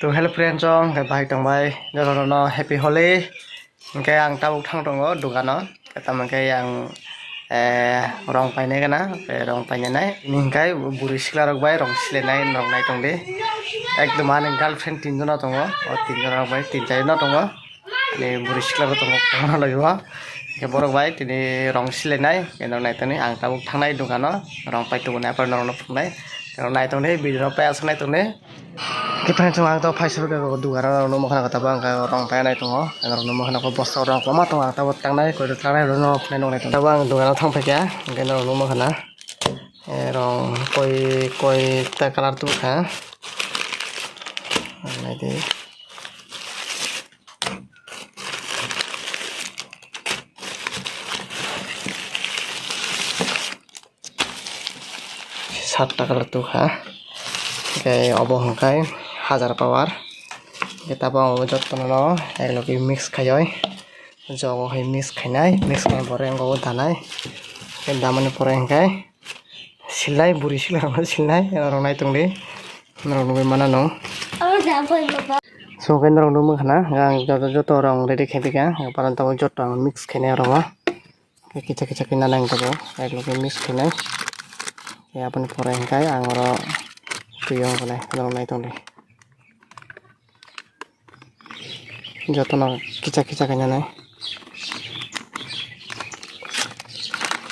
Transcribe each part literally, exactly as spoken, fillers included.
To hello friends, chong khe bai tong bai, jotono happy Holi. Hwnkhe ang tabuk thang tongo dukano, tamo khe ang, eh, rong painai gana, eh, rong painai nai. Hwnkhe bwrwi sikla rok bai rong silainai, rong nai tongdi. Ekdom ani girlfriend tinjono tongo, o tinjono bai tin charino tongo. Ani bwrwi sikla bo tongo, kono loibo. Hwnkhe borok bai tini rong silainai, khe norok nai tongdi. Ang tabuk thangnai dukano, rong pai tubunai, aphar norokno phunuknai. Norok nai tongdi, video no pai aswk nai tongdi. Khe friends, ang to phaisok khe dukano norok nukma khana khe tabuk ang khe rong painai tongo. Norok nukma khana khe bosta rong kwbangma tongo, ang tabuk tangnai, koi tangnai, norok phunai nuknai tongo. Tabuk ang dukano thang phaikha, hwnkhe norok nukma khana, eh, rong koi, koi ta colour tubukha. Naidi. Sat taka rok tubukha. Hwnkhe obo hwnkhe hajar power. Hwnkhe tabuk ang o jotono ek logi mix khaiwi. Jogo hai mix khainai, mix khaina pore wngkha o danai. Hwnkhe damani pore hwnkhe silnai, bwrwi sikla rokno silnai, norok nai tongdi. Norok nugwi mano. So, hwnkhe norok nukma khana, ang joto, joto rong ready khaiphaikha, ang parang tabuk joto ang mix khainai oro o. Kisa kisa khe nanai ang tabuk, right loge mix khainai. Aboni pore hwnkhe ang oro twi o wngkha nai, norok nai tongdi. Jotono kisa kisa khe nanai.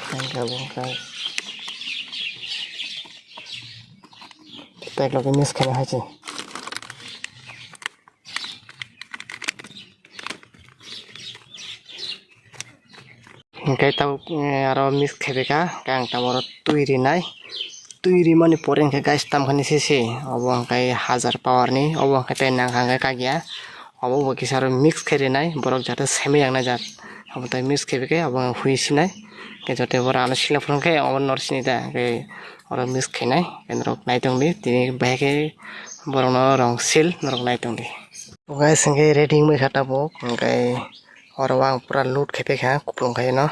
Hwnkhe abo hwnkhe right loge mix khaina hai se. Hwnkhe tabuk, eh, aro mix khaiphaikha, hwnkhe ang tabuk oro twi rinai. Twi rimani pore hwnkhe guys, tamkhani sese, obo hwnkhe hajar power ni, obo hwnkhe tei nangkha hwnkhe kagya. Obo bo kisa aro mix khai rinai, borok jate semi yang nai jak. Obo tai mix khaiphaikhe, obo hui sinai. Hwnkhe joto borok ano sila phuru hwnkhe obo nor sini da, hwnkhe oro mix khainai, hwnkhe norok nai tongdi, tini bahai khe borokno rong sil, norok nai tongdi. Guys, hwnkhe ready wngwi kha tabuk, hwnkhe oro o ang pura load khai paikha, kupulung khai no.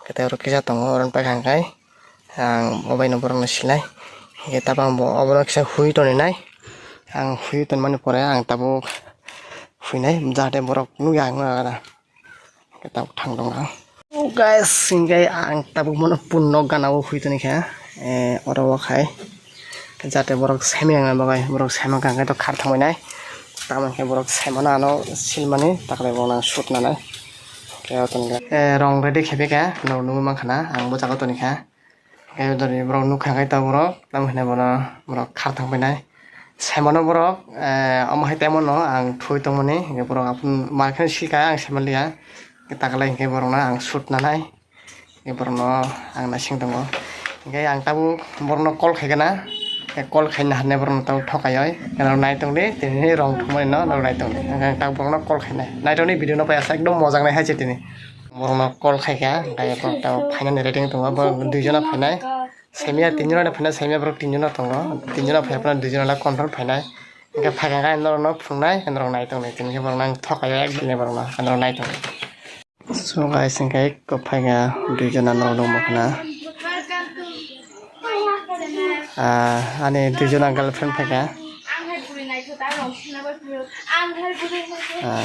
Hwnkhe tei oro kisa tongo, oroni paikha hwnkhe ang obaino borokno silai. Hwnkhe tabuk ang bo obono kisa hui toninai. Ang hui tonmani pore ang tabuk huinai, jahate borok nukya ang nukya. Tabuk thang tongo. Oh guys, hwnkhe ang tabuk bono punno gana o hui toni kha, eh, oro o khai. Jate borok semi ang bagwi, borok semi kha hwnkhe to khar thangwi nai. Tamo khe borok semi no ano silmani, takhwlai bono shoot nanai. Khe o toni kha. Eh, rong ready khe bikha, norok nugwi mankha na, ang bo jaga toni kha. Khe dori borok nukha khe ta borok, tamo hinwi bono borok khar thang painai. Saimano borok, eh, omo hai tei mano ang thui tongmani, hwnkhe borok aphuru mar kheno silkha, ang saimanliya. Taklai hwnkhe borokno ang shoot nanai, hwnkhe borokno ang naising tongo. Hwnkhe ang tabuk borokno call khaikha na, call khaina hinwi borokno tabuk thokaiwi, norok nai tongdi, tini rong thumani no norok nai tongdi. Hwnkhe ang tabuk borokno call khainai, nai tongdi video no pai aswk ekdom mojak nai hai se tini. Borokno call khaikha, hwnkhe borok tabuk phainani ready wng tongo, borok duijono phainai. Saimya tinjono phainai, saimya borok tinjono tongo. Tinjono phaiphano duijono lai confirm phainai. Hwnkhe phaikha khe norokno phunuknai, norok nai tongdi. Tini khe borokno ang thokaiwi ekdini borokno, norok nai tongdi. So guys, hwnkhe eko phaikha duijono norok nukma khana. Ah, ani duijono girlfriend phaikha. Ah,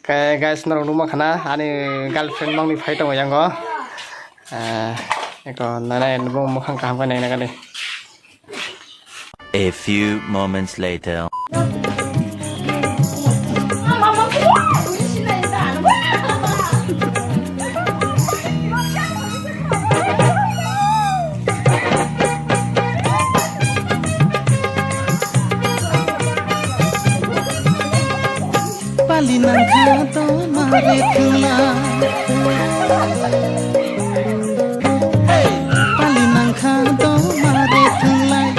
khe guys, norok nukma khana, ani girlfriend mangni phai tongo yango. Ah, eko nanai bo mukhang kaham khe naina gani. A few moments later. Pali nangkha to mare thwla. Hey! Pali nangkha to mare thwnglai.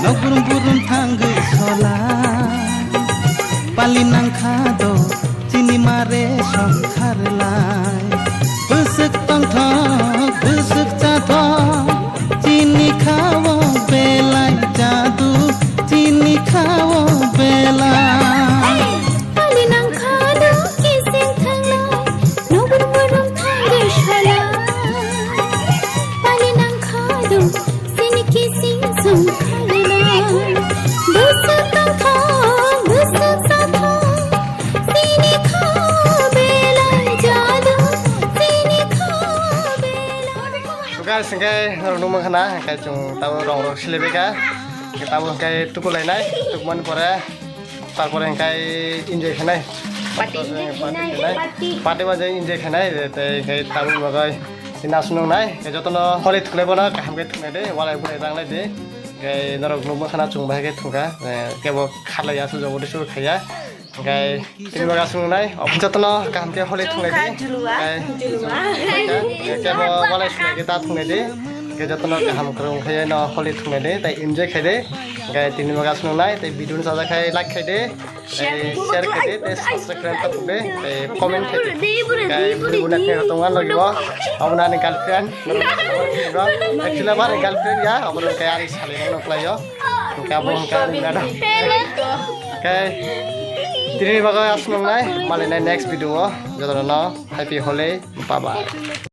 Nokburum burum thangwi sola. Pali nangkha to chini mare songkharlai. Bwswk tongthok, bwswk chathok, chini khao belai jadu, chini khao belai. Pali nangkha do kising thanglai, nobor borok thangwi salai. Guys, hingke norok nukmankha na, hingke chwng tabuk rong rok silibaikha. Hingke tabuk hingke tukulainai, tukmani pore, tarpore hingke enjoy khainai. Party enjoy khainai, party. Party ba je enjoy khainai, tei hingke tabuk bagwi tini aswk nungnai, hingke jotono holi thuknai bono kaham khe thuknai de, walai bulai ranglai de. Hingke norok nukmankha na chwng bahai khe thungkha, kebo kharlaiya aswk jobori se khaiya. Hingke tini bagwi aswk nungnai, jotono kaham khe holi thunglai di. Hingke kebo walai sulai khe ta thunglai di. Hingke jotono kaham kwrwng khe no holi thunglai di, tei enjoy khai di. Hingke tini bagwi aswk nungnai, tei video no sajak khai like khai di. Tei share khai di, tei subscribe khlai ta phuk di, tei comment khai di. Hingke video no khe tongma logi bo, abo ani girlfriend. Actually, abo ani girlfriend ya, abo khe ani salai no khlai o. Hingke abo hingke ani nada. Okay. Tini bagwi aswk nungnai, malainai next video o. Jotono happy holi, bye bye.